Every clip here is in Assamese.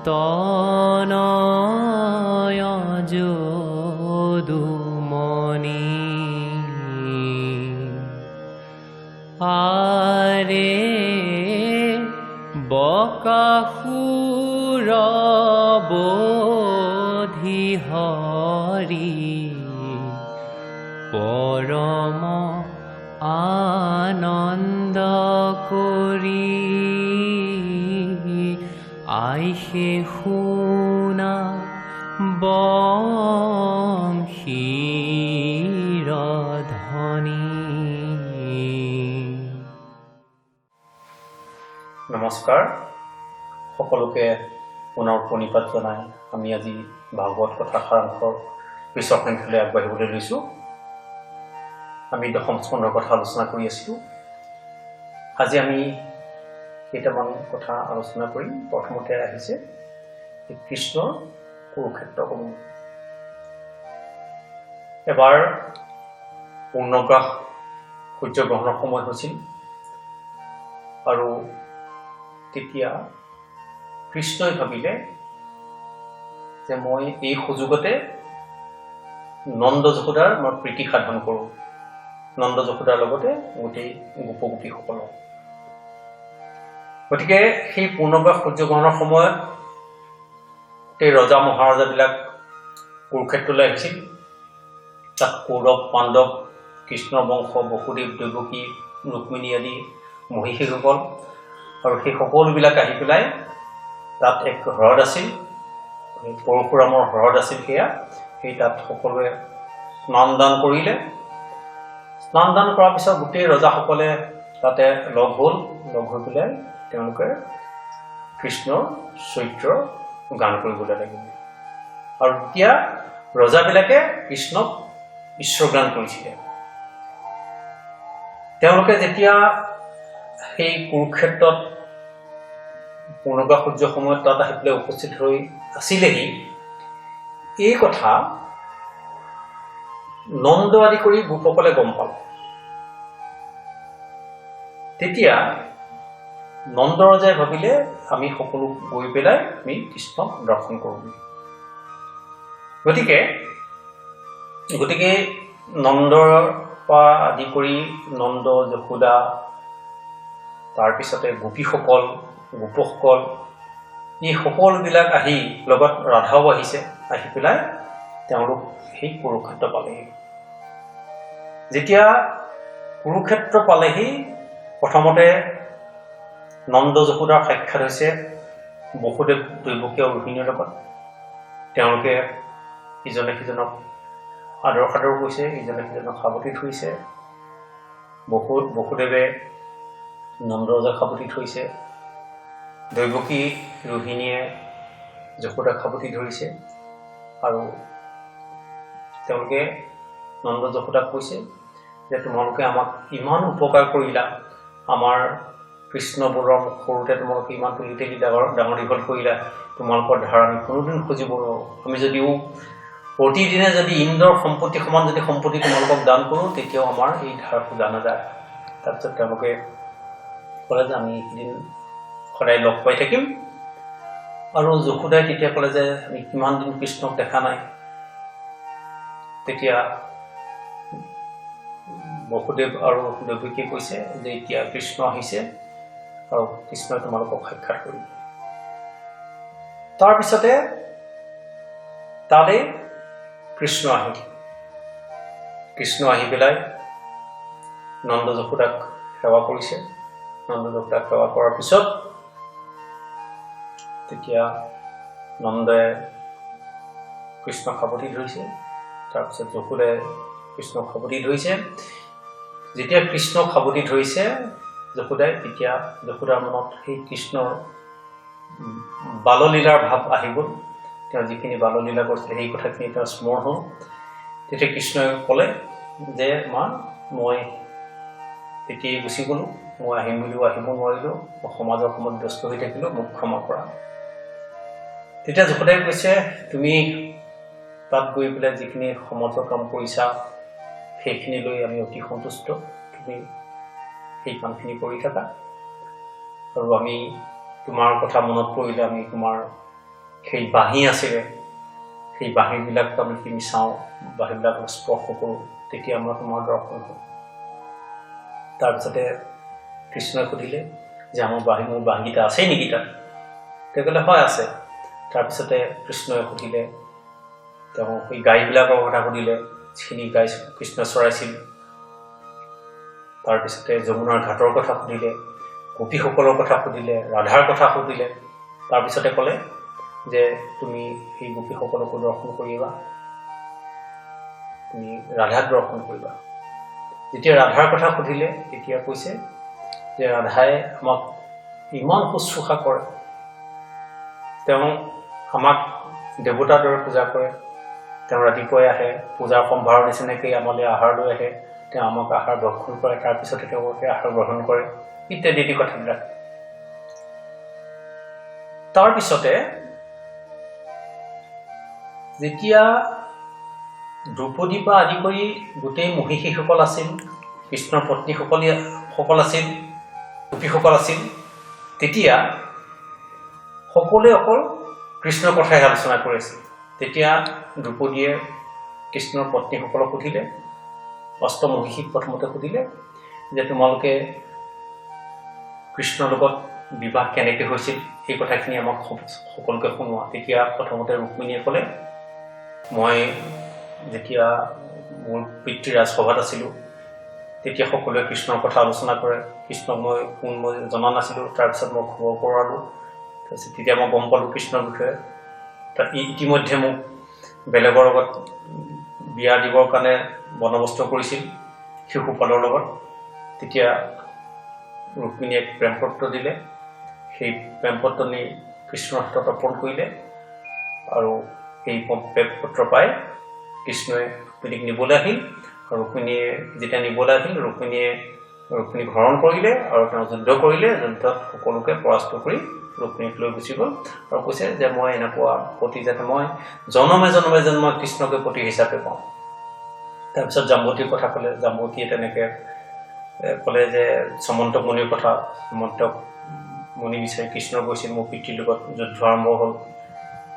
তনয় যদুমণি। আৰে বকাসুৰ বোধি হৰি পৰম আনন্দ কৰি আইসে শুনা বংশীৰ ধ্বনি। নমস্কাৰ সকলোকে, পুনৰ প্ৰণিপাত জনাই আমি আজি ভাগৱত কথা সাৰাংশৰ পিছৰ সংখ্যালৈ আগবাঢ়িবলৈ লৈছোঁ। আমি দশম স্কন্ধৰ কথা আলোচনা কৰি আছিলোঁ। আজি আমি কেইটামান কথা আলোচনা কৰিম। প্ৰথমতে আহিছে কৃষ্ণৰ কুৰুক্ষেত্ৰ গমন। এবাৰ পূৰ্ণগ্ৰাস সূৰ্যগ্ৰহণৰ সময় হৈছিল আৰু তেতিয়া কৃষ্ণই ভাবিলে যে মই এই সুযোগতে নন্দ যশোদাৰ মই প্ৰীতি সাধন কৰোঁ, নন্দ যশোদাৰ লগতে গোটেই গোপ গোপীসকলক। গতিকে সেই পূৰ্ণগ্ৰাস সূৰ্যগ্ৰহণৰ সময়ত গোটেই ৰজা মহাৰজাবিলাক কুৰুক্ষেত্ৰলৈ আহিছিল। তাত কৌৰৱ, পাণ্ডৱ, কৃষ্ণৰ বংশ, বসুদেৱ, দৈৱকী, ৰুক্মিণী আদি মহিষীসকল আৰু সেই সকলোবিলাক আহি পেলাই তাত এক হ্ৰদ আছিল, পৰশুৰামৰ হ্ৰদ আছিল সেয়া। সেই তাত সকলোৱে স্নান দান কৰিলে। স্নান দান কৰাৰ পিছত গোটেই ৰজাসকলে তাতে লগ হ'ল। লগ হৈ পেলাই তেওঁলোকে কৃষ্ণৰ চৰিত্ৰ গান কৰিবলৈ লাগিলে আৰু তেতিয়া ৰজাবিলাকে কৃষ্ণক ঈশ্বৰ গান কৰিছিলে। তেওঁলোকে যেতিয়া সেই কুৰুক্ষেত্ৰত পূৰ্ণগ্ৰাস সূৰ্য সময়ত তাত আহি পেলাই উপস্থিত হৈ আছিলেহি, এই কথা নন্দ আদি কৰি গোপসকলে গম পালে। তেতিয়া নন্দ ৰজাই ভাবিলে, আমি সকলো গৈ পেলাই আমি কৃষ্ণক দৰ্শন কৰোঁ। গতিকে নন্দৰ পৰা আদি কৰি নন্দ, যশোদা, তাৰপিছতে গোপীসকল, গোপসকল, এই সকলোবিলাক আহি লগত ৰাধাও আহিছে। আহি পেলাই তেওঁলোক সেই কুৰুক্ষেত্ৰ পালেহি। যেতিয়া কুৰুক্ষেত্ৰ পালেহি, প্ৰথমতে নন্দ যশোদাৰ সাক্ষাৎ হৈছে বসুদেৱ, দৈৱকী আৰু ৰোহিণীৰ লগত। তেওঁলোকে ইজনে সিজনক আদৰ সাদৰ কৰিছে, ইজনে সিজনক সাৱটি ধৰিছে। বসুদেৱে নন্দ ৰজাক সাৱটি ধৰিছে, দৈৱকী ৰোহিণীয়ে যশোদাক সাৱটি ধৰিছে আৰু তেওঁলোকে নন্দ যশোদাক কৈছে যে তোমালোকে আমাক ইমান উপকাৰ কৰিলা, আমাৰ কৃষ্ণ বলৰাম সৰুতে তোমালোকে ইমান তুলি তালি ডাঙৰ ডাঙৰ দীঘল কৰিলা, তোমালোকৰ ধাৰ আমি কোনোদিন খুজিব নোৱাৰোঁ। আমি যদিও প্ৰতিদিনে যদি ইন্দ্ৰৰ সম্পত্তি সমান যদি সম্পত্তি তোমালোকক দান কৰোঁ, তেতিয়াও আমাৰ এই ধাৰ খোজা নাযায়। তাৰপিছত তেওঁলোকে ক'লে যে আমি এইকেইদিন সদায় লগ পাই থাকিম। আৰু যশোদাই তেতিয়া ক'লে যে আমি কিমান দিন কৃষ্ণক দেখা নাই। তেতিয়া বসুদেৱ আৰু দৈৱকীয়ে কৈছে যে এতিয়া কৃষ্ণ আহিছে আৰু কৃষ্ণই তোমালোকক সাক্ষাৎ কৰিব। তাৰপিছতে তালৈ কৃষ্ণ আহিল। কৃষ্ণ আহি পেলাই নন্দ যশোদাক সেৱা কৰিছে। নন্দ যশোদাক সেৱা কৰাৰ পিছত তেতিয়া নন্দই কৃষ্ণক সাৱটি ধৰিছে, তাৰপিছত যশোদাই কৃষ্ণক সাৱটি ধৰিছে। যেতিয়া কৃষ্ণক সাৱটি ধৰিছে যশোদাই, তেতিয়া যশোদাৰ মনত সেই কৃষ্ণৰ বাললীলাৰ ভাৱ আহি গ'ল। তেওঁ যিখিনি বাললীলা কৰিছিলে সেই কথাখিনি তেওঁ স্মৰণ হ'ল। তেতিয়া কৃষ্ণই ক'লে যে মা, মই তেতিয়াই গুচি গ'লোঁ, মই আহিম বুলিও আহিব নোৱাৰিলোঁ, মই সমাজৰ কামত ব্যস্ত হৈ থাকিলোঁ, মোক ক্ষমা কৰা। তেতিয়া যশোদাই কৈছে, তুমি তাত গৈ পেলাই যিখিনি সমাজৰ কাম কৰিছা সেইখিনি লৈ আমি অতি সন্তুষ্ট, তুমি সেই কামখিনি কৰি থাকা আৰু আমি তোমাৰ কথা মনত পৰিলে আমি তোমাৰ সেই বাঁহী আছিলে, সেই বাঁহীবিলাক আমি চাওঁ, বাঁহীবিলাক স্পৰ্শ কৰোঁ, তেতিয়া আমাৰ তোমাৰ দৰ্শন হয়। তাৰপিছতে কৃষ্ণই সুধিলে যে আমাৰ বাঁহী, মোৰ বাঁহীকেইটা আছেই নেকি তাত? তেওঁ ক'লে হয় আছে। তাৰপিছতে কৃষ্ণই সুধিলে, তেওঁ সেই গাইবিলাকৰ কথা সুধিলে, যিখিনি গাই কৃষ্ণ চৰাইছিল। তাৰপিছতে যমুনাৰ ঘাটৰ কথা সুধিলে, গোপীসকলৰ কথা সুধিলে, ৰাধাৰ কথা সুধিলে। তাৰপিছতে ক'লে যে তুমি সেই গোপীসকলকো দৰ্শন কৰিবা, তুমি ৰাধাক দৰ্শন কৰিবা। যেতিয়া ৰাধাৰ কথা সুধিলে তেতিয়া কৈছে যে ৰাধাই আমাক ইমান শুশ্ৰূষা কৰে, তেওঁ আমাক দেৱতাৰ দৰে পূজা কৰে। তেওঁ ৰাতিপুৱাই আহে, পূজাৰ সম্ভাৰৰ নিচিনাকৈ আমালৈ আহাৰ লৈ আহে, তেওঁ আমাক আহাৰ ভক্ষণ কৰে, তাৰপিছতে তেওঁলোকে আহাৰ গ্ৰহণ কৰে, ইত্যাদি ইত্যাদি কথাবিলাক। তাৰপিছতে যেতিয়া দ্ৰৌপদীৰ পৰা আদি কৰি গোটেই মহিষীসকল আছিল, কৃষ্ণৰ পত্নীসকল আছিল, গোপীসকল আছিল, তেতিয়া সকলোৱে অকল কৃষ্ণৰ কথাই আলোচনা কৰি আছিল। তেতিয়া দ্ৰৌপদীয়ে কৃষ্ণৰ পত্নীসকলক সুধিলে, অষ্টমহিষীক প্ৰথমতে সুধিলে যে তোমালোকে কৃষ্ণৰ লগত বিবাহ কেনেকৈ হৈছিল, এই কথাখিনি আমাক সকলোকে শুনোৱা। তেতিয়া প্ৰথমতে ৰুক্মিণীয়ে ক'লে, মই যেতিয়া মোৰ পিতৃ ৰাজসভাত আছিলোঁ তেতিয়া সকলোৱে কৃষ্ণৰ কথা আলোচনা কৰে, কৃষ্ণক মই কোন মই জনা নাছিলোঁ, তাৰপিছত মই খবৰ কৰালোঁ, তাৰপিছত তেতিয়া মই গম পালোঁ কৃষ্ণৰ বিষয়ে। তাত ইতিমধ্যে মোক বেলেগৰ লগত বিয়া দিবৰ কাৰণে বন্দবস্ত কৰিছিল শিশুপালৰ লগত। তেতিয়া ৰুক্মিণীয়ে এক প্ৰেমপত্ৰ দিলে, সেই প্ৰেমপত্ৰ নি কৃষ্ণৰ হাতত অৰ্পণ কৰিলে আৰু সেই প্ৰেমপত্ৰ পাই কৃষ্ণই ৰুক্মিণীক নিবলৈ আহিল। আৰু ৰুক্মিণীয়ে যেতিয়া নিবলৈ আহিল, ৰুক্মিণীয়ে ৰুক্মিণীক হৰণ কৰিলে আৰু তেওঁ যুদ্ধ কৰিলে। যুদ্ধত সকলোকে পৰাস্ত কৰি ৰুক্মিণীক লৈ গুচি গ'ল আৰু কৈছে যে মই এনেকুৱা পতি যাতে মই জনমে জনমে যেন মই কৃষ্ণকে পতি হিচাপে পাওঁ। তাৰপিছত জাম্বতীৰ কথা ক'লে, জাম্বতীয়ে তেনেকৈ ক'লে যে সমন্তক মণিৰ কথা, সমন্তক মণি বিচাৰি কৃষ্ণ গৈছিল, মোৰ পিতৃৰ লগত যুদ্ধ আৰম্ভ হ'ল।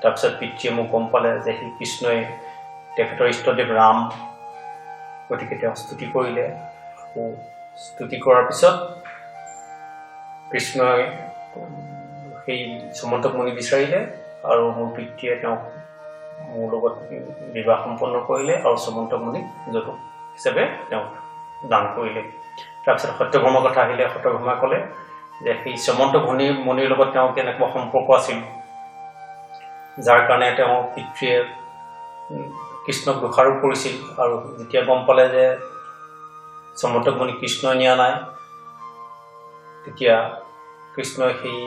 তাৰপিছত পিতৃয়ে মোক গম পালে যে সেই কৃষ্ণই তেখেতৰ ইষ্টদেৱ ৰাম, গতিকে তেওঁ স্তুতি কৰিলে। আকৌ স্তুতি কৰাৰ পিছত কৃষ্ণই সেই সমন্তক মণি বিচাৰিলে আৰু মোৰ পিতৃয়ে তেওঁক মোৰ লগত বিবাহ সম্পন্ন কৰিলে আৰু সমন্তক মণিক যৌতুক হিচাপে তেওঁক দান কৰিলে। তাৰপিছত সত্যভামাৰ কথা আহিলে, সত্যভামাই ক'লে যে সেই সমন্তক মণিৰ লগত তেওঁ কেনেকুৱা সম্পৰ্ক আছিল, যাৰ কাৰণে তেওঁ পিতৃয়ে কৃষ্ণক দোষাৰোপ কৰিছিল। আৰু যেতিয়া গম পালে যে সমন্তক মণি কৃষ্ণই নিয়া নাই, তেতিয়া কৃষ্ণই সেই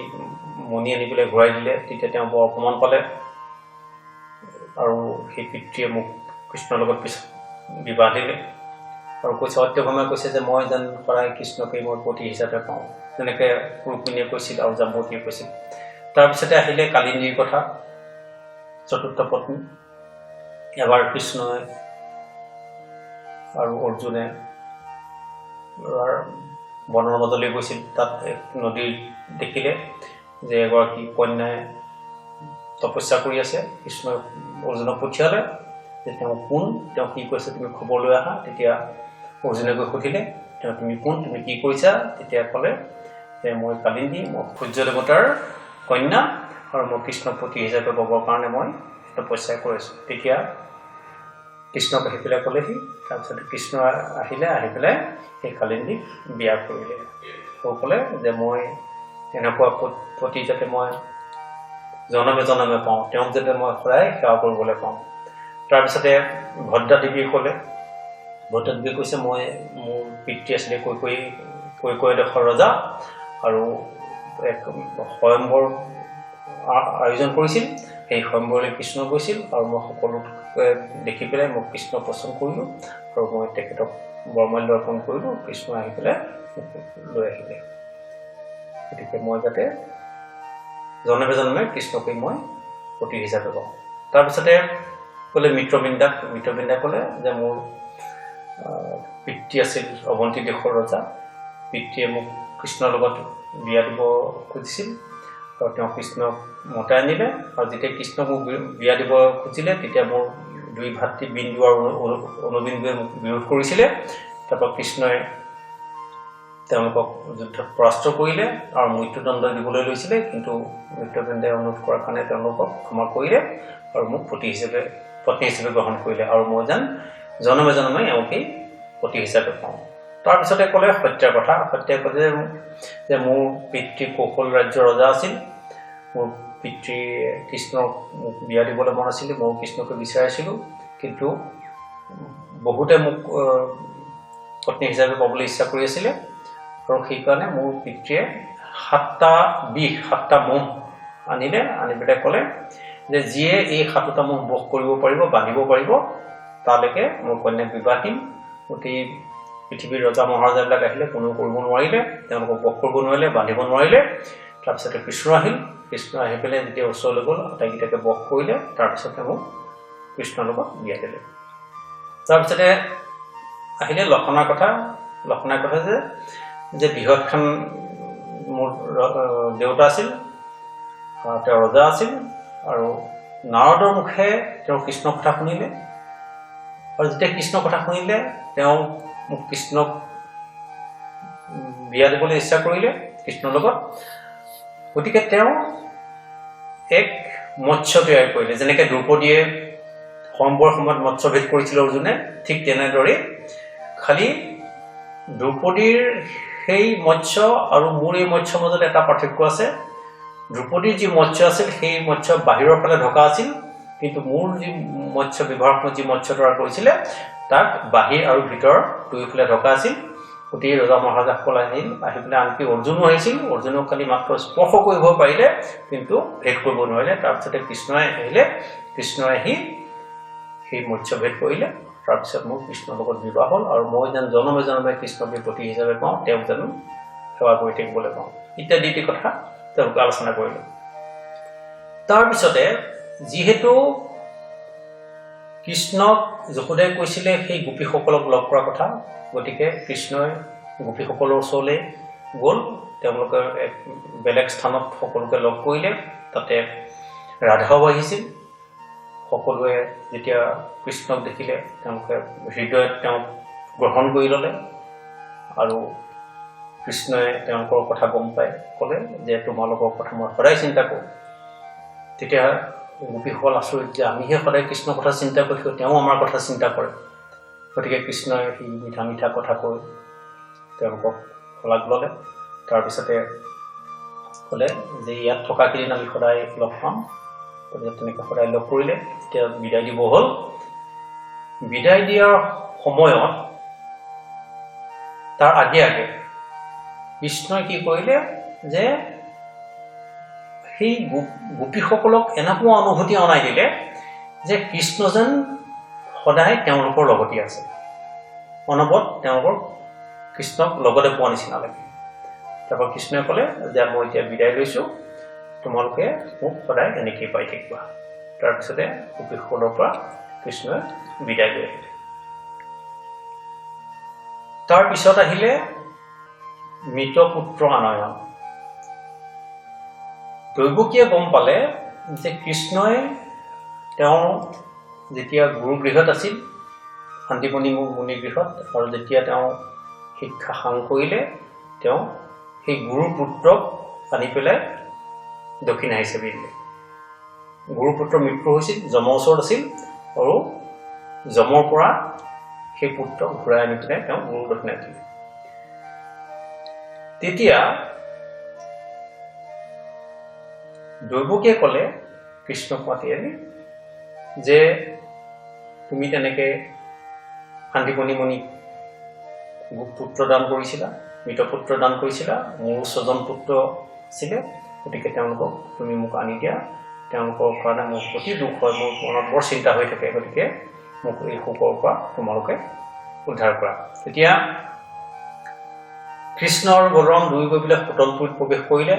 মণি আনি পেলাই ঘূৰাই দিলে। তেতিয়া তেওঁ বৰ অপমান পালে আৰু সেই পিতৃয়ে মোক কৃষ্ণৰ লগত পিছত বিবাহ দিলে আৰু কৈছে, সত্যভামাই কৈছে যে মই যেন সদায় কৃষ্ণকে মই পতি হিচাপে পাওঁ, যেনেকৈ ৰুক্মিণীয়ে কৈছিল আৰু জাম্বতীয়ে কৈছিল। তাৰপিছতে আহিলে কালিন্দীৰ কথা, চতুৰ্থ পত্নী। এবাৰ কৃষ্ণই আৰু অৰ্জুনে এবাৰ বনৰ মাজলৈ গৈছিল। তাত এক নদীৰ দেখিলে যে এগৰাকী কন্যাই তপস্যা কৰি আছে। কৃষ্ণই অৰ্জুনক পঠিয়ালে যে তেওঁ কোন, তেওঁ কি কৰিছে, তুমি খবৰ লৈ আহা। তেতিয়া অৰ্জুনে গৈ সুধিলে তেওঁ তুমি কোন, তুমি কি কৰিছা? তেতিয়া ক'লে যে মই কালিন্দী, মই সূৰ্য দেৱতাৰ কন্যা আৰু মই কৃষ্ণ পতি হিচাপে পাবৰ কাৰণে মই তপস্যা কৰিছোঁ। তেতিয়া কৃষ্ণক আহি পেলাই ক'লেহি। তাৰপিছত কৃষ্ণ আহিলে, আহি পেলাই সেই কালিন্দীক বিয়া কৰিলে আৰু ক'লে যে মই এনেকুৱা পতি যাতে মই জনমে জনমে পাওঁ, তেওঁক যাতে মই সদায় সেৱা কৰিবলৈ পাওঁ। তাৰপিছতে ভদ্ৰা দেৱীয়ে ক'লে, ভদ্ৰা দেৱীয়ে কৈছে মই মোৰ পিতৃ আছিলে কৈকয় দেশৰ ৰজা আৰু এক স্বয়ম্বৰ আয়োজন কৰিছিল, সেই স্বয়ম্বৰলৈ কৃষ্ণ গৈছিল আৰু মই সকলোকে দেখি পেলাই মই কৃষ্ণ পচন্দ কৰিলোঁ আৰু মই তেখেতক বৰমাল্য অৰ্পণ কৰিলোঁ, কৃষ্ণ আহি পেলাই মোক লৈ আহিলে। গতিকে মই যাতে জন্মে জন্মে কৃষ্ণকে মই পতি হিচাপে পাওঁ। তাৰপিছতে ক'লে মিত্ৰবৃন্দাক, মিত্ৰবৃন্দাই ক'লে যে মোৰ পিতৃ আছিল অৱন্তী দেশৰ ৰজা, পিতৃয়ে মোক কৃষ্ণৰ লগত বিয়া দিব খুজিছিল আৰু তেওঁ কৃষ্ণক মতাই আনিলে। আৰু যেতিয়া কৃষ্ণক মোক বিয়া দিব খুজিলে তেতিয়া মোৰ দুই ভাতৃ বিন্দু আৰু অনুবিন্দুৱে মোক বিৰোধ কৰিছিলে। তাৰপৰা কৃষ্ণই তেওঁলোকক যুদ্ধত পৰাস্ত কৰিলে আৰু মৃত্যুদণ্ড দিবলৈ লৈছিলে, কিন্তু মৃত্যুদণ্ডে অনুৰোধ কৰাৰ কাৰণে তেওঁলোকক ক্ষমা কৰিলে আৰু মোক পতি হিচাপে পত্নী হিচাপে গ্ৰহণ কৰিলে আৰু মই যেন জনমে জনমে এওঁকেই পতি হিচাপে পাওঁ। তাৰপিছতে ক'লে সত্যাৰ কথা। সত্যাই ক'লে যে মোৰ পিতৃ কৌশল ৰাজ্যৰ ৰজা আছিল, মোৰ পিতৃয়ে কৃষ্ণক মোক বিয়া দিবলৈ মন আছিলে, ময়ো কৃষ্ণকে বিচাৰিছিলোঁ, কিন্তু বহুতে মোক পত্নী হিচাপে পাবলৈ ইচ্ছা কৰি আছিলে আৰু সেইকাৰণে মোৰ পিতৃয়ে 7টা বিষ 7টা ম'হ আনিলে। আনি পেলাই ক'লে যে যিয়ে এই 7টা ম'হ বশ কৰিব পাৰিব, বান্ধিব পাৰিব, তালৈকে মোৰ কন্যাক বিবাহ দিম। গোটেই পৃথিৱীৰ ৰজা মহাৰজাবিলাক আহিলে, কোনেও কৰিব নোৱাৰিলে, তেওঁলোকক বশ কৰিব নোৱাৰিলে, বান্ধিব নোৱাৰিলে। তাৰপিছতে কৃষ্ণ আহিল। কৃষ্ণ আহি পেলাই যেতিয়া ওচৰলৈ গ'ল, আটাইকেইটাকে বশ কৰিলে। তাৰপিছতে মোক কৃষ্ণৰ লগত বিয়া দিলে। তাৰপিছতে আহিলে লক্ষণাৰ কথা। লক্ষণাৰ কথা যে বৃহৎ খান মোৰ দেউতা আছিল, তেওঁ ৰজা আছিল আৰু নাৰদৰ মুখে তেওঁ কৃষ্ণৰ কথা শুনিলে আৰু যেতিয়া কৃষ্ণৰ কথা শুনিলে তেওঁ মোক কৃষ্ণক বিয়া দিবলৈ ইচ্ছা কৰিলে কৃষ্ণৰ লগত। গতিকে তেওঁ এক মৎস্য তৈয়াৰ কৰিলে, যেনেকৈ দ্ৰৌপদীয়ে সম্বৰ সময়ত মৎস্যভেদ কৰিছিল অৰ্জুনে, ঠিক তেনেদৰে খালি দ্ৰৌপদীৰ সেই মৎস্য আৰু মোৰ এই মৎস্যৰ মাজত এটা পাৰ্থক্য আছে। দ্ৰৌপদীৰ যি মৎস্য আছিল সেই মৎস্য বাহিৰৰ ফালে ঢকা আছিল, কিন্তু মোৰ যি মৎস্য ব্যৱহাৰ সময়ত যি মৎস্য তৈয়াৰ কৰিছিলে তাক বাহিৰ আৰু ভিতৰ দুয়োফালে ঢকা আছিল। গোটেই ৰজা মহাৰাজাসকল আহিল, আহি পেলাই আনকি অৰ্জুনো আহিছিল। অৰ্জুনক খালি মাত্ৰ স্পৰ্শ কৰিব পাৰিলে, কিন্তু ভেদ কৰিব নোৱাৰিলে। তাৰপিছতে কৃষ্ণই আহিলে, কৃষ্ণই আহি সেই মৎস্য ভেদ কৰিলে। তাৰপিছত মোৰ কৃষ্ণৰ লগত বিবাহ হ'ল আৰু মই যেন জনমে জনমে কৃষ্ণকে পতি হিচাপে পাওঁ, তেওঁক যেন সেৱা কৰি থাকিবলৈ পাওঁ, ইত্যাদি ইত্যাদি কথা তেওঁলোকে আলোচনা কৰিলে। তাৰপিছতে যিহেতু কৃষ্ণক যশোদাই কৈছিলে সেই গোপীসকলক লগ কৰাৰ কথা, গতিকে কৃষ্ণই গোপীসকলৰ ওচৰলৈ গ'ল। তেওঁলোকে এক বেলেগ স্থানত সকলোকে লগ কৰিলে। তাতে ৰাধাও আহিছিল। সকলোৱে যেতিয়া কৃষ্ণক দেখিলে তেওঁলোকে হৃদয়ত তেওঁক গ্ৰহণ কৰি ল'লে আৰু কৃষ্ণই তেওঁলোকৰ কথা গম পাই ক'লে যে তোমালোকৰ কথা মই সদায় চিন্তা কৰোঁ। তেতিয়া গোপীসকল আচৰিত যে আমিহে সদায় কৃষ্ণৰ কথা চিন্তা কৰি, তেওঁ আমাৰ কথা চিন্তা কৰে। গতিকে কৃষ্ণই সেই মিঠা মিঠা কথা কৈ তেওঁলোকক শলাগ ল'লে। তাৰপিছতে ক'লে যে ইয়াত থকা কেইদিন আমি সদায় লগ পাম। তাৰপিছত তেনেকৈ সদায় লগ কৰিলে। তেতিয়া বিদায় দিব হ'ল। বিদায় দিয়াৰ সময়ত তাৰ আগে আগে কৃষ্ণই কি কৰিলে যে সেই গোপীসকলক এনেকুৱা অনুভূতি অনাই দিলে যে কৃষ্ণ যেন সদায় তেওঁলোকৰ লগতে আছে, অনবৰত তেওঁলোকৰ কৃষ্ণক লগতে পোৱা নিচিনা লাগে। তাৰপৰা কৃষ্ণই ক'লে যে মই এতিয়া বিদায় লৈছোঁ, তোমালোকে মোক সদায় এনেকেই পাই থাকিবা। তাৰপিছতে গোপীসকলৰ পৰা কৃষ্ণই বিদায় লৈ আহিলে। তাৰপিছত আহিলে মৃতপুত্ৰ আনয়ন। দৈৱকীয়ে গম পালে যে কৃষ্ণই তেওঁ যেতিয়া গুৰুগৃহত আছিল, শান্তিমণি মুনিগৃহত, আৰু যেতিয়া তেওঁ শিক্ষা সাং কৰিলে, তেওঁ সেই গুৰুৰ পুত্ৰক আনি পেলাই দক্ষিণা হিচাপে দিলে। গুৰুপুত্ৰৰ মৃত্যু হৈছিল, যমৰ ওচৰত আছিল আৰু যমৰ পৰা সেই পুত্ৰক ঘূৰাই আনি পেলাই তেওঁ গুৰু দক্ষিণা দিলে। তেতিয়া দৈৱকীয়ে ক'লে কৃষ্ণক মাতি আনি যে তুমি তেনেকৈ শান্তিমণি মুনিক পুত্ৰ দান কৰিছিলা, মৃতপুত্ৰ দান কৰিছিলা, মোৰো 6জন পুত্ৰ আছিলে, গতিকে তেওঁলোকক তুমি মোক আনি দিয়া, তেওঁলোকৰ কাৰণে মোৰ অতি দুখ হয়, মোৰ মনত বৰ চিন্তা হৈ থাকে, গতিকে মোক এই শোকৰ পৰা তোমালোকে উদ্ধাৰ কৰা। তেতিয়া কৃষ্ণ আৰু বলৰাম দুয়ো গৈ পেলাই সুতলপুৰীত প্ৰৱেশ কৰিলে।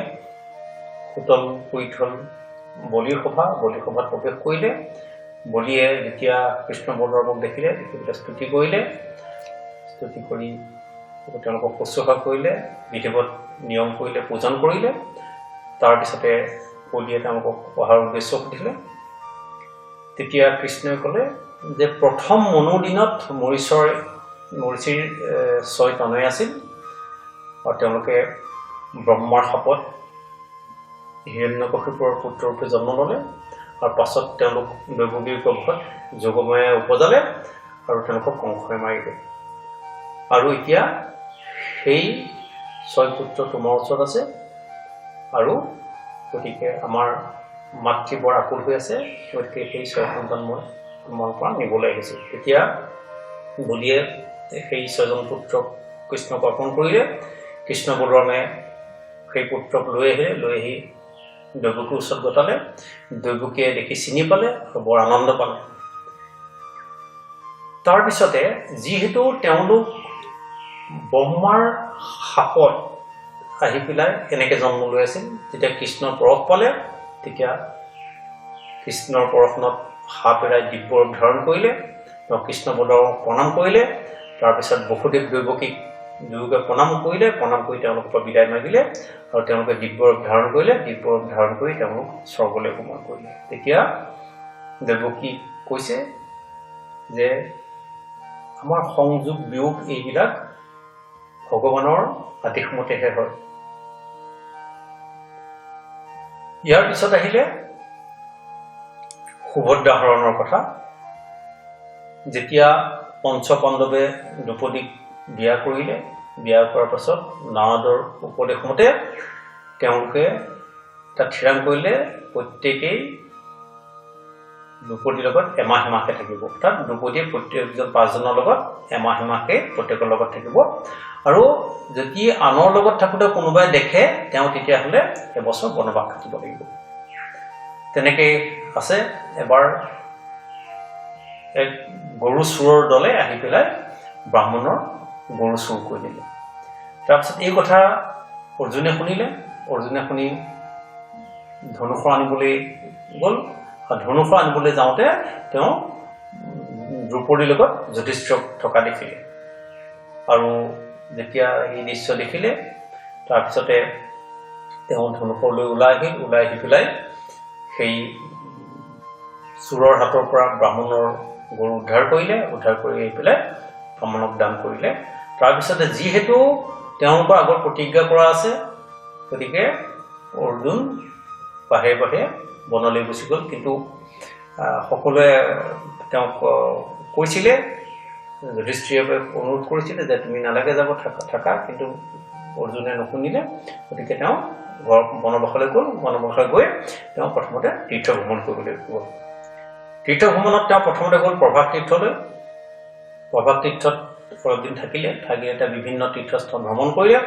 সুতলপুৰীত হ'ল বলিৰ সভা। বলিৰ সভাত প্ৰৱেশ কৰিলে। বলিয়ে যেতিয়া কৃষ্ণ বলৰামক দেখিলে, দেখি পেলাই স্তুতি কৰিলে। স্তুতি কৰি তেওঁলোকক শুশ্ৰূষা কৰিলে, বিধিৱত নিয়ম কৰিলে, পূজন কৰিলে। তাৰপিছতে বলিয়ে তেওঁলোকক অহাৰ উদ্দেশ্য সুধিলে। তেতিয়া কৃষ্ণই ক'লে যে প্ৰথম মনুৰ দিনত মৰিচিৰ 6 তনয় আছিল আৰু তেওঁলোকে ব্ৰহ্মাৰ শাপত হিৰণ্যকশিপুৰ পুত্ৰৰূপে জন্ম ল'লে আৰু পাছত তেওঁলোক দৈৱকীৰ গৰ্ভত যোগমায়াই উপজালে আৰু তেওঁলোকক কংসই মাৰিলে। আৰু এতিয়া সেই 6 পুত্ৰ তোমাৰ ওচৰত আছে আৰু গতিকে আমাৰ মাতৃ বৰ আকুল হৈ আছে, গতিকে সেই 6 সন্তান মই তোমাৰ পৰা নিবলৈ আহিছোঁ। তেতিয়া বলিয়ে সেই 6জন পুত্ৰক কৃষ্ণক অৰ্পণ কৰিলে। কৃষ্ণ বলৰামে সেই পুত্ৰক লৈ আহিলে, লৈ আহি দৈৱকীৰ ওচৰত গটালে। দৈৱকীয়ে দেখি চিনি পালে আৰু বৰ আনন্দ পালে। তাৰপিছতে যিহেতু তেওঁলোক ব্ৰহ্মাৰ শাপত আহি পেলাই এনেকৈ জন্ম লৈ আছিল, যেতিয়া কৃষ্ণৰ পৰশ পালে, তেতিয়া কৃষ্ণৰ পৰশনত সাপ এৰাই দিব্য ৰূপ ধাৰণ কৰিলে, তেওঁ কৃষ্ণ বলৰামক প্ৰণাম কৰিলে। তাৰপিছত বসুদেৱ দৈৱকীক দুয়োকে প্ৰণাম কৰিলে, প্ৰণাম কৰি তেওঁলোকৰ পৰা বিদায় মাগিলে আৰু তেওঁলোকে দিব্য ৰূপ ধাৰণ কৰিলে। দিব্য ৰূপ ধাৰণ কৰি তেওঁলোক স্বৰ্গলৈ গমন কৰিলে। তেতিয়া দৈৱকী কৈছে যে আমাৰ সংযোগ বিয়োগ এইবিলাক ভগৱানৰ আদেশ মতেহে হয়। ইয়াৰ পিছত আহিলে সুভদ্ৰা হৰণৰ কথা। যেতিয়া পঞ্চপাণ্ডৱে দ্ৰৌপদীক বিয়া কৰিলে, বিয়া কৰাৰ পাছত নাৰদৰ উপদেশ মতে তেওঁলোকে তাত থিৰাং কৰিলে প্ৰত্যেকেই দ্ৰৌপদীৰ লগত এমাহ এমাহকে থাকিব। অৰ্থাৎ দ্ৰৌপদীয়ে প্ৰত্যেকজন 5জনৰ লগত এমাহ এমাহকে প্ৰত্যেকৰ লগত থাকিব আৰু যদি আনৰ লগত থাকোঁতে কোনোবাই দেখে তেওঁ তেতিয়াহ'লে এবছৰ বনবাস খাটিব লাগিব। তেনেকেই আছে। এবাৰ এক গৰু চোৰৰ দলে আহি পেলাই ব্ৰাহ্মণৰ গৰু চুৰ কৰি দিলে। তাৰপিছত এই কথা অৰ্জুনে শুনিলে। অৰ্জুনে শুনি ধনুষৰ আনিবলৈ গ'ল। ধনুষৰ আনিবলৈ যাওঁতে তেওঁ দ্ৰৌপদীৰ লগত যুধিষ্ঠিৰক থকা দেখিলে আৰু যেতিয়া এই দৃশ্য দেখিলে তাৰপিছতে তেওঁ ধনুষৰ লৈ ওলাই আহিল। ওলাই আহি পেলাই সেই চোৰৰ হাতৰ পৰা ব্ৰাহ্মণৰ গৰু উদ্ধাৰ কৰিলে। উদ্ধাৰ কৰি আহি পেলাই ব্ৰাহ্মণক দান কৰিলে। তাৰপিছতে যিহেতু তেওঁলোকৰ আগত প্ৰতিজ্ঞা কৰা আছে, গতিকে অৰ্জুন বাহিৰে বাহিৰে বনলৈ গুচি গ'ল। কিন্তু সকলোৱে তেওঁক কৈছিলে, যুধিষ্ঠিৰে অনুৰোধ কৰিছিলে যে তুমি নালাগে যাব, থাকা, কিন্তু অৰ্জুনে নুশুনিলে। গতিকে তেওঁ ঘৰ বনবাসলৈ গ'ল। বনবাসলৈ গৈ তেওঁ প্ৰথমতে তীৰ্থ ভ্ৰমণ কৰিবলৈ গ'ল। তীৰ্থ ভ্ৰমণত তেওঁ প্ৰথমতে গ'ল প্ৰভাস তীৰ্থলৈ। প্ৰভাস তীৰ্থত অলপ দিন থাকিলে, থাকি তেওঁ বিভিন্ন তীৰ্থস্থান ভ্ৰমণ কৰিলে।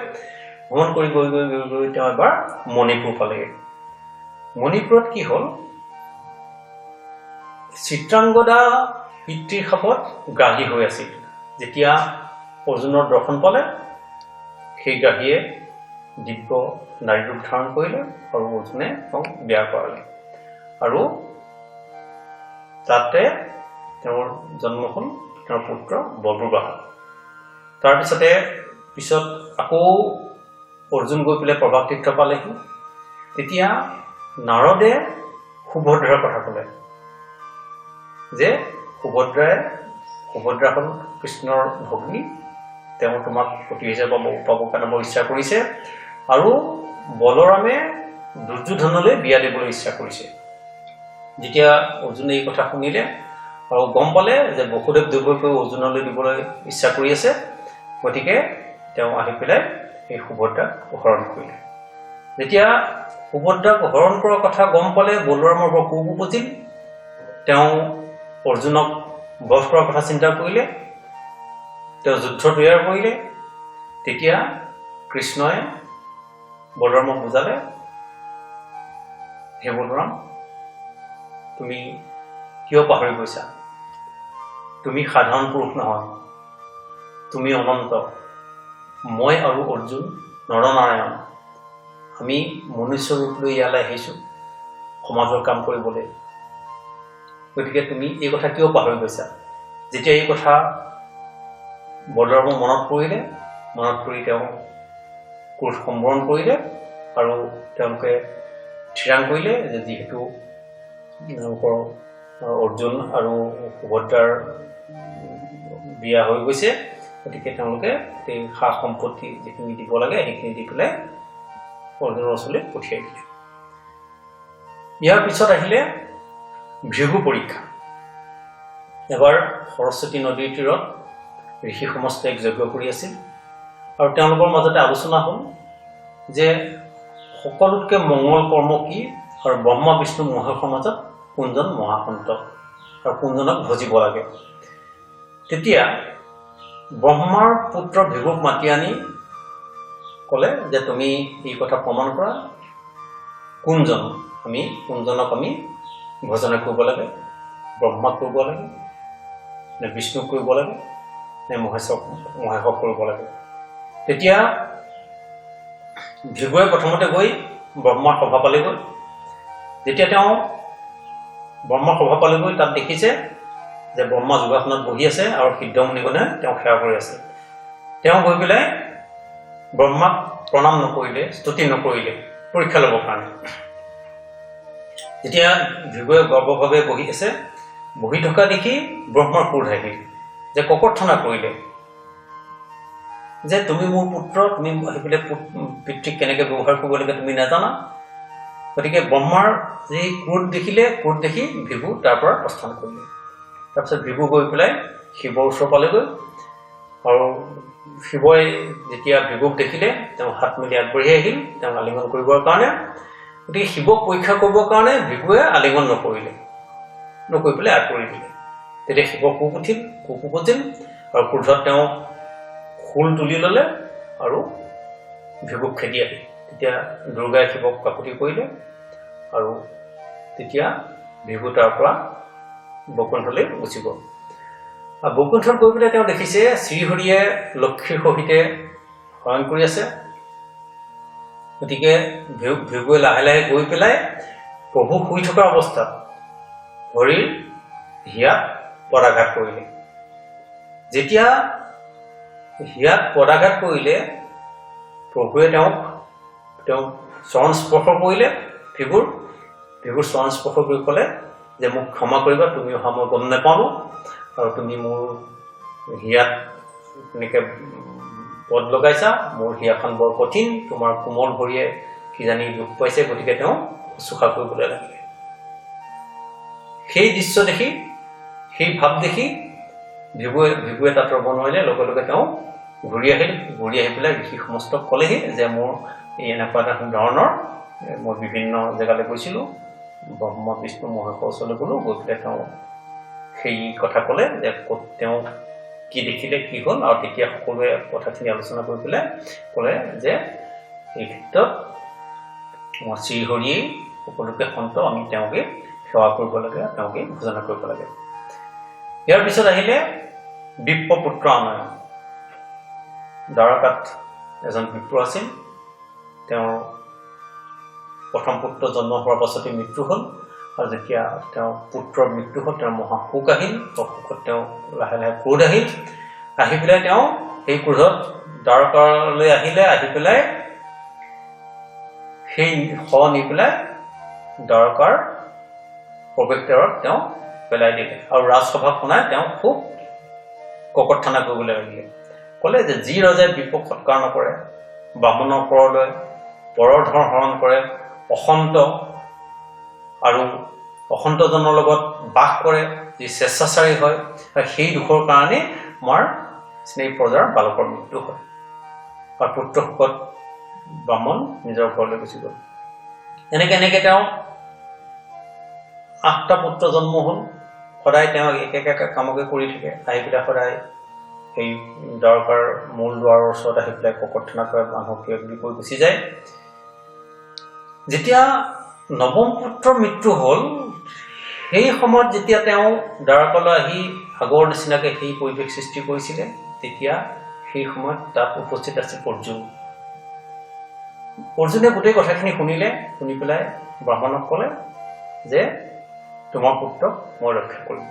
ভ্ৰমণ কৰি গৈ গৈ গৈ গৈ তেওঁ এবাৰ মণিপুৰ পালেগৈ। মণিপুৰত কি হ'ল, চিত্ৰাংগদা পিতৃৰ শাপত গ্ৰাহী হৈ আছিল। যেতিয়া অৰ্জুনৰ দৰ্শন পালে, সেই গ্ৰাহীয়ে দিব্য নাৰী ৰূপ ধাৰণ কৰিলে আৰু অৰ্জুনে তেওঁক বিয়া কৰালে আৰু তাতে তেওঁৰ জন্ম হ'ল তেওঁৰ পুত্ৰ বব্ৰুবাহন। তাৰপিছতে পিছত আকৌ অৰ্জুন গৈ পেলাই প্ৰভাস তীৰ্থ পালেহি। তেতিয়া নাৰদে সুভদ্ৰাৰ কথা ক'লে যে সুভদ্ৰা হ'ল কৃষ্ণৰ ভগ্নী, তেওঁ তোমাক পতি হিচাপে পাবৰ কাৰণে বৰ ইচ্ছা কৰিছে আৰু বলৰামে দুৰ্যোধনলৈ বিয়া দিবলৈ ইচ্ছা কৰিছে। যেতিয়া অৰ্জুনে এই কথা শুনিলে আৰু গম পালে যে বসুদেৱ দৈৱকীয়ে অৰ্জুনলৈ দিবলৈ ইচ্ছা কৰি আছে, গতিকে তেওঁ আহি পেলাই এই সুভদ্ৰাক হৰণ কৰিলে। যেতিয়া সুভদ্ৰাক হৰণ কৰাৰ কথা গম পালে, বলৰামৰ বৰ কোপ উপজিল। তেওঁ অৰ্জুনক বধ কৰাৰ কথা চিন্তা কৰিলে, তেওঁ যুদ্ধ তৈয়াৰ কৰিলে। তেতিয়া কৃষ্ণই বলৰামক বুজালে, হে বলৰাম, তুমি কিয় পাহৰি গৈছা? তুমি সাধাৰণ পুৰুষ নহয়, তুমি অনন্ত। মই আৰু অৰ্জুন নৰনাৰায়ণ, আমি মনুষ্য ৰূপ লৈ ইয়ালৈ আহিছোঁ সমাজৰ কাম কৰিবলৈ। গতিকে তুমি এই কথা কিয় পাহৰি গৈছা? যেতিয়া এই কথা বলৰামৰ মনত পৰিলে, মনত পৰি তেওঁ ক্ৰোধ সম্বৰণ কৰিলে আৰু তেওঁলোকে থিৰাং কৰিলে যে যিহেতু তেওঁলোকৰ অৰ্জুন আৰু সুভদ্ৰাৰ বিয়া হৈ গৈছে, গতিকে তেওঁলোকে সেই সা সম্পত্তি যিখিনি দিব লাগে সেইখিনি দি পেলাই অৰ্জুনৰ ওচৰলৈ পঠিয়াই দিলে। ইয়াৰ পিছত আহিলে ভৃগু পৰীক্ষা। এবাৰ সৰস্বতী নদীৰ তীৰত ঋষি সমস্ত এক যজ্ঞ কৰি আছিল আৰু তেওঁলোকৰ মাজতে আলোচনা হ'ল যে সকলোতকৈ মংগল কৰ্ম কি আৰু ব্ৰহ্মা বিষ্ণু মহেশৰ মাজত কোনজন মহাসন্ত আৰু কোনজনক ভজিব লাগে। তেতিয়া ব্ৰহ্মাৰ পুত্ৰ ভৃগুক মাতি আনি ক'লে যে তুমি এই কথা প্ৰমাণ কৰা, কোনজন আমি কোনজনক আমি ভজনা কৰিব লাগে, ব্ৰহ্মাক কৰিব লাগে নে বিষ্ণুক কৰিব লাগে নে মহেশক কৰিব লাগে। তেতিয়া ভৃগুৱে প্ৰথমতে গৈ ব্ৰহ্মাৰ সভা পালেগৈ। যেতিয়া তেওঁ ব্ৰহ্মাৰ সভা পালেগৈ, তাত দেখিছে যে ব্ৰহ্মা যোগাসনত বহি আছে আৰু সিদ্ধমুনিগণে তেওঁক সেৱা কৰি আছে। তেওঁ গৈ পেলাই ব্ৰহ্মাক প্ৰণাম নকৰিলে, স্তুতি নকৰিলে পৰীক্ষা ল'বৰ কাৰণে। যেতিয়া ভৃগুৱে গৰ্বভাৱে বহি আছে, বহি থকা দেখি ব্ৰহ্মাৰ ক্ৰোধ আহিল যে ককৰ্থনা কৰিলে যে তুমি মোৰ পুত্ৰ, তুমি আহি পেলাই পিতৃক কেনেকৈ ব্যৱহাৰ কৰিব লাগে তুমি নাজানা। গতিকে ব্ৰহ্মাৰ যি ক্ৰোধ দেখিলে, ক্ৰোধ দেখি ভৃগু তাৰ পৰা প্ৰস্থান কৰিলে। তাৰপিছত ভৃগু গৈ পেলাই শিৱৰ ওচৰ পালেগৈ আৰু শিৱই যেতিয়া ভৃগুক দেখিলে তেওঁ হাত মেলি আগবাঢ়ি আহিল তেওঁক আলিংগন কৰিবৰ কাৰণে। গতিকে শিৱক পৰীক্ষা কৰিবৰ কাৰণে ভৃগুৱে আলিংগন নকৰিলে, নকৰি পেলাই আঁতৰি দিলে। তেতিয়া শিৱ কোপ উঠিল, কোপ উপজিল আৰু ক্ৰোধত তেওঁ শূল তুলি ল'লে আৰু ভৃগুক খেদি আহিল। তেতিয়া দুৰ্গাই শিৱক কাকুতি কৰিলে আৰু তেতিয়া ভৃগু তাৰ পৰা বৈকুণ্ঠলৈ গুচি গ'ল। আৰু বৈকুণ্ঠত গৈ পেলাই তেওঁ দেখিছে শ্ৰীহৰিয়ে লক্ষ্মীৰ সহিতে শয়ন কৰি আছে। গতিকে ভৃগুৱে লাহে লাহে গৈ পেলাই প্ৰভু শুই থকা অৱস্থাত হৰিৰ হিয়াত পদাঘাত কৰিলে। যেতিয়া হিয়াত পদাঘাত কৰিলে, প্ৰভুৱে তেওঁক চৰণ স্পৰ্শ কৰিলে। ভৃগুৰ চৰণ স্পৰ্শ কৰি ক'লে যে মোক ক্ষমা কৰিবা, তুমি অহা মই গম নাপালোঁ আৰু তুমি মোৰ হিয়াত তেনেকৈ পদ লগাইছা, মোৰ হিয়াখন বৰ কঠিন, তোমাৰ কোমল ভৰিয়ে কিজানি দুখ পাইছে। গতিকে তেওঁ শুশ্ৰূষা কৰিবলৈ লাগিলে। সেই দৃশ্য দেখি, সেই ভাৱ দেখি ভৃগুৱে তাত ৰ'ব নোৱাৰিলে। লগে লগে তেওঁ ঘূৰি আহিল। ঘূৰি আহি পেলাই ঋষি সমস্তক ক'লেহি যে মোৰ এই এনেকুৱা এটা ধৰণৰ, মই বিভিন্ন জেগালৈ গৈছিলোঁ, ব্ৰহ্মা বিষ্ণু মহেশৰ ওচৰলৈ গ'লোঁ। গৈ পেলাই তেওঁ সেই কথা ক'লে যে ক'ত তেওঁ কি দেখিলে, কি হ'ল। আৰু তেতিয়া সকলোৱে কথাখিনি আলোচনা কৰি পেলাই ক'লে যে এই ক্ষেত্ৰত আমাৰ শ্ৰীহৰিয়েই সকলোকে সন্ত, আমি তেওঁকে সেৱা কৰিব লাগে, তেওঁকে ভজনা কৰিব লাগে। ইয়াৰ পিছত আহিলে বিপ্ৰপুত্ৰ আনয়ন। দ্বাৰকাত এজন বিপ্ৰ আছিল। তেওঁৰ প্ৰথম পুত্ৰ জন্ম হোৱাৰ পাছতে মৃত্যু হ'ল আৰু যেতিয়া তেওঁৰ পুত্ৰৰ মৃত্যু হ'ল, তেওঁৰ মহা শোক আহিল। শোকত তেওঁ লাহে লাহে ক্ৰোধ আহিল। আহি পেলাই তেওঁ সেই ক্ৰোধত দ্বাৰকালৈ আহিলে। আহি পেলাই সেই শ নি পেলাই দ্বাৰকাৰ প্ৰৱেশদ্বাৰত তেওঁ পেলাই দিলে আৰু ৰাজসভা শুনাই তেওঁ খুব ককৰ্থনা কৰিবলৈ লাগিলে। ক'লে যে যি ৰজাই বিপক সৎকাৰ নকৰে, ব্ৰাহ্মণৰ কৰ লয়, পৰৰ ধন হৰণ কৰে, অসন্ত আৰু অসন্তজনৰ লগত বাস কৰে, যি স্বেচ্ছাচাৰী হয়, সেই দুখৰ কাৰণে আমাৰ স্নেহী প্ৰজাৰ বালকৰ মৃত্যু হয়। আৰু পুত্ৰ শোকত ব্ৰাহ্মণ নিজৰ ঘৰলৈ গুচি গ'ল। এনেকে এনেকে তেওঁ 8টা পুত্ৰ জন্ম হ'ল। সদায় তেওঁ একে একে কামকে কৰি থাকে। আহি পেলাই সদায় সেই দ্বাৰকাৰ মূল দুৱাৰৰ ওচৰত আহি পেলাই ককৰ্থনা কৰে, মানুহক কিবা কিবি কৈ গুচি যায়। যেতিয়া নৱম পুত্ৰৰ মৃত্যু হ'ল, সেই সময়ত যেতিয়া তেওঁ দ্বাৰকালৈ আহি আগৰ নিচিনাকৈ সেই পৰিৱেশ সৃষ্টি কৰিছিলে, তেতিয়া সেই সময়ত তাত উপস্থিত আছিল অৰ্জুন। অৰ্জুনে গোটেই কথাখিনি শুনিলে। শুনি পেলাই ব্ৰাহ্মণক ক'লে যে তোমাৰ পুত্ৰক মই ৰক্ষা কৰিম।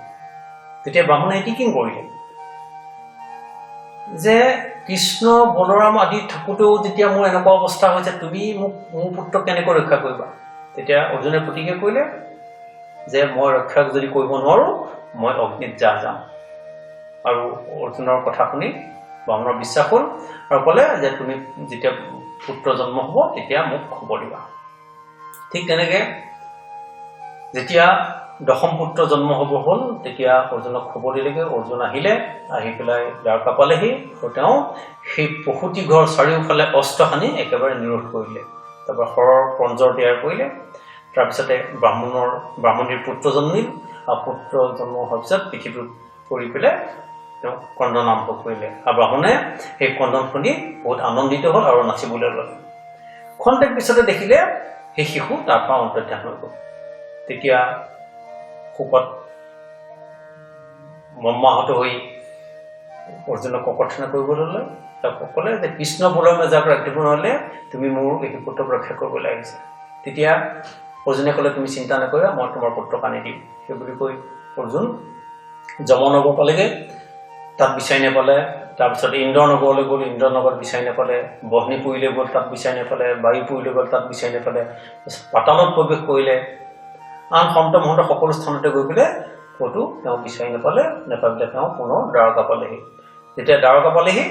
তেতিয়া ব্ৰাহ্মণে এটি কি কৰিলে যে কৃষ্ণ বলৰাম আদি থাকোঁতেও যেতিয়া মোৰ এনেকুৱা অৱস্থা হৈছে, তুমি মোক মোৰ পুত্ৰক কেনেকৈ ৰক্ষা কৰিবা? তেতিয়া অৰ্জুনে প্ৰতিজ্ঞা কৰিলে যে মই ৰক্ষা যদি কৰিব নোৱাৰোঁ, মই অগ্নিত জাহ যাম। আৰু অৰ্জুনৰ কথা শুনি ব্ৰাহ্মণৰ বিশ্বাস হ'ল আৰু ক'লে যে তুমি যেতিয়া পুত্ৰ জন্ম হ'ব তেতিয়া মোক খবৰ দিবা। ঠিক তেনেকৈ যেতিয়া দশম পুত্ৰ জন্ম হ'ব হ'ল, তেতিয়া অৰ্জুনক খবৰ দিলেগৈ। অৰ্জুন আহিলে, আহি পেলাই দ্বাৰকা পালেহি আৰু তেওঁ সেই পশুটি ঘৰ চাৰিওফালে অস্ত্ৰ সানি একেবাৰে নিৰোধ কৰিলে। তাৰপৰা শৰৰ পঞ্জৰ তৈয়াৰ কৰিলে। তাৰপিছতে ব্ৰাহ্মণীৰ পুত্ৰ জন্মিল আৰু পুত্ৰ জন্ম হোৱাৰ পিছত পৃথিৱীত পৰি পেলাই তেওঁ ক্ৰন্দন আৰম্ভ কৰিলে। আৰু ব্ৰাহ্মণে সেই ক্ৰন্দন শুনি বহুত আনন্দিত হ'ল আৰু নাচিবলৈ ল'লে। খন্তেক পিছতে দেখিলে সেই শিশু তাৰ পৰা অন্তৰ্ধান হৈ গ'ল। তেতিয়া শোকত মৰ্মাহত হৈ অৰ্জুনক ককৰ্থনা কৰিবলৈ ল'লে। তেওঁক ক'লে যে কৃষ্ণ বলৰামে যাক ৰাখিব নোৱাৰিলে, তুমি মোৰ এই পুত্ৰক ৰক্ষা কৰিবলৈ আহিছা। তেতিয়া অৰ্জুনে ক'লে, তুমি চিন্তা নকৰিবা, মই তোমাৰ পুত্ৰক আনি দিম। সেই বুলি কৈ অৰ্জুন যমনগৰ পালেগৈ, তাত বিচাৰি নাপালে। তাৰপিছত ইন্দ্ৰনগৰলৈ গ'ল, ইন্দ্ৰনগৰত বিচাৰি নাপালে। বহ্নিপুৰীলৈ গ'ল, তাত বিচাৰি নাপালে। বায়ুপুৰীলৈ গ'ল, তাত বিচাৰি নাপালে। পাতালত প্ৰৱেশ কৰিলে। আন সন্ত মহন্ত সকলো স্থানতে গৈ পেলাই ক'তো তেওঁ বিচাৰি নাপালে। নাপাই পেলাই তেওঁ পুনৰ দ্বাৰকা পালেহি। যেতিয়া দ্বাৰকা পালেহি,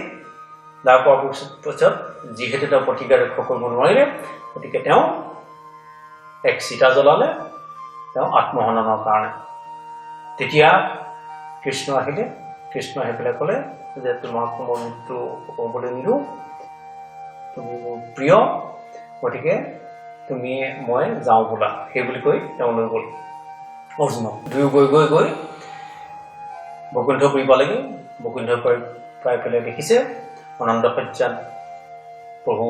দ্বাৰকা পিছত যিহেতু তেওঁ প্ৰতিজ্ঞা ৰক্ষা কৰিব নোৱাৰিলে, গতিকে তেওঁ এক চিতা জ্বলালে তেওঁ আত্মহননৰ কাৰণে। তেতিয়া কৃষ্ণ আহিলে। কৃষ্ণ আহি পেলাই ক'লে যে তোমাক মই মৃত্যু হ'বলৈ নিদিওঁ, তুমি মোৰ প্ৰিয়, গতিকে তুমি মই যাওঁ বোলা। সেই বুলি কৈ তেওঁ লৈ গ'ল অৰ্জুনক। দুয়ো গৈ গৈ গৈ বৈকুণ্ঠপুৰী পালেগৈ। বৈকুণ্ঠপুৰী পাই পেলাই দেখিছে অনন্ত শয্যাত প্ৰভু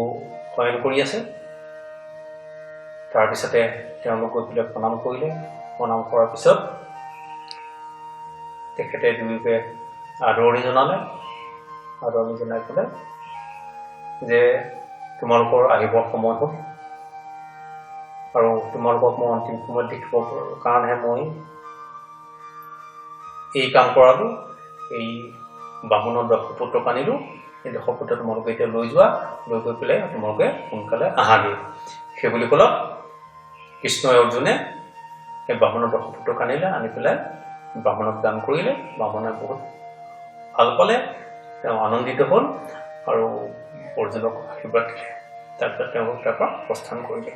শয়ন কৰি আছে। তাৰপিছতে তেওঁলোক গৈ পেলাই প্ৰণাম কৰিলে। প্ৰণাম কৰাৰ পিছত তেখেতে দুয়োকে আদৰণি জনালে। আদৰণি জনাই পেলাই যে তোমালোকৰ আহিবৰ সময় হ'ল আৰু তোমালোকক মই অন্তিম সময়ত দেখিব কাৰণেহে মই এই কাম কৰালোঁ, এই বামুণৰ দশপুত্ৰক আনিলোঁ। এই দশপুত্ৰ তোমালোকে এতিয়া লৈ যোৱা, লৈ গৈ পেলাই তোমালোকে সোনকালে আহাগৈ। সেই বুলি ক'লত কৃষ্ণই অৰ্জুনে সেই ব্ৰাহ্মণৰ দশপুত্ৰক আনিলে। আনি পেলাই ব্ৰাহ্মণক দান কৰিলে। ব্ৰাহ্মণে বহুত ভাল পালে, তেওঁ আনন্দিত হ'ল আৰু অৰ্জুনক আশীৰ্বাদ দিলে। তাৰপিছত তেওঁলোক তাৰ পৰা প্ৰস্থান কৰিলে।